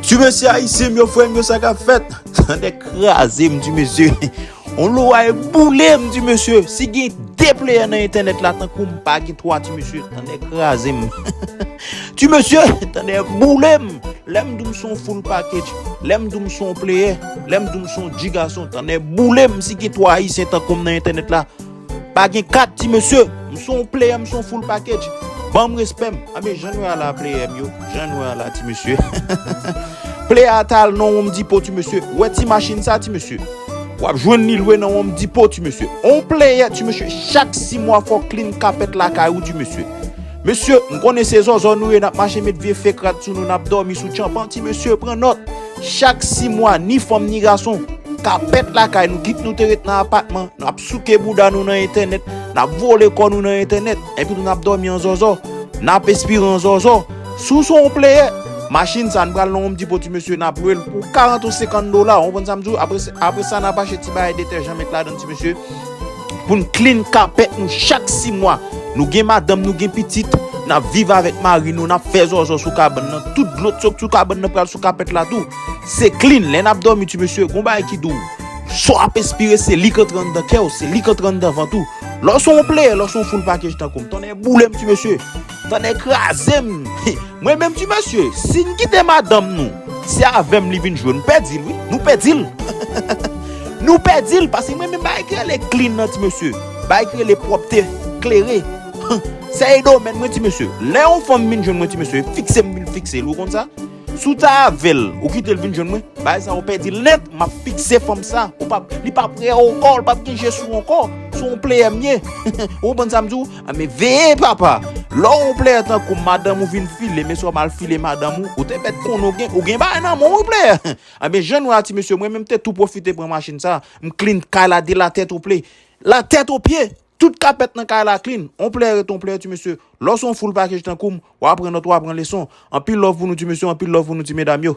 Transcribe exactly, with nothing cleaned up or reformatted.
Ti mesye ayisyen m yo, frè m yo, sa k ap fèt? Tande kraze m, ti mesye. On loway boule m, ti mesye. Si gen de player nan entènèt la, tankou m pa gen twa, ti mesye. Tande kraze m. Ti mesye, tande boule m. Lè m di w m se yon full package, lè m di w m se yon player, lè m di w m se yon G gason, tande boule m si gen twa ayisyen tankou m nan entènèt la. Pa gen kat, ti mesye. M se yon player, m se yon full package. Ban m respè m. Anben, jan nou wè a la, player m yo. Jan nou wè a la, ti mesye. Player a t al nan Home Depot, ti mesye. Wè ti machin sa, ti mesye. W ap jwenn li lwe nan Home Depot, ti mesye. On player, ti mesye. Chak sis mwa, fò w clean kapèt lakay ou, ti mesye. Mesye, m konnen se zòzò nou ye, n ap mache met vye fake rad sou nou, n ap dòmi sou tchanpan, ti mesye, pran nòt. Chak sis mwa, ni fanm, ni gason, kapèt lakay nou, kit nou te ret nan apatman, n ap souke bouda nou nan entènèt, n ap vole kò nou nan entènèt, epi tou n ap dòmi an zòzò, n ap espire an zòzò. Si w se yon player, machin sa, n pral nan Home Depot, ti mesye, n ap lwe l pou karant ou senkant dola, w konprann sa m di w? Apre, apre sa, n ap achte ti bagay detèjan, met ladan, ti mesye, pou n clean kapèt nou chak sis mwa. Nou gen madanm, nou gen pitit, n ap viv avèk mari nou, n ap fè zòzò sou kabann nan. Tout dlo k sot sou kabann nan pral sou kapèt la tou. Se clean, lè n ap dòmi, ti mesye, gon bagay ki di w, sa w ap espire, se li k antre anndan kè w, se li k antre anndan vant ou. Lè w se yon player, lè w se yon full package tankou m, tande boule m, ti mesye. Tande kraze m. Mwen menm, ti mesye, si n kite madanm nou, se avè m li vin jwe, nou pèdi l, wi. Nou pèdi l. Nou pèdi l, paske mwen menm, bagay ki rele clean nan, ti mesye. Bagay ki rele pwòpte, klere. Se domèn mwen, ti mesye. Lè yon fanm vin jwenn mwen, ti mesye, fikse m vin fikse l, ou konn sa? Si w t avè l, ou kite l vin jwenn mwen, bagay sa ou pèdi l nèt, m ap fikse fanm sa. Ou p ap, li p ap wè w ankò, li p ap gen je sou w ankò. Se yon player m ye. Ou konprann sa m di w? Anben veye, papa. Lè w yon player tankou m, madanm ou vin file, mesye, w mal file madanm ou, ou te mèt konnen w gen, ou gen bagay nan men w, wi, player. Anben jan nou a, ti mesye, mwen menm te tou pwofite pran machin sa, m clean kay la de la tèt o pye. La tèt o pye. Tout kapèt nan kay la clean. On player ret on player, ti mesye. Lè w se yon full package tankou m, w a pran nòt, w a pran leson. Anpil love pou nou, ti mesye, anpil love pou nou, ti medam yo.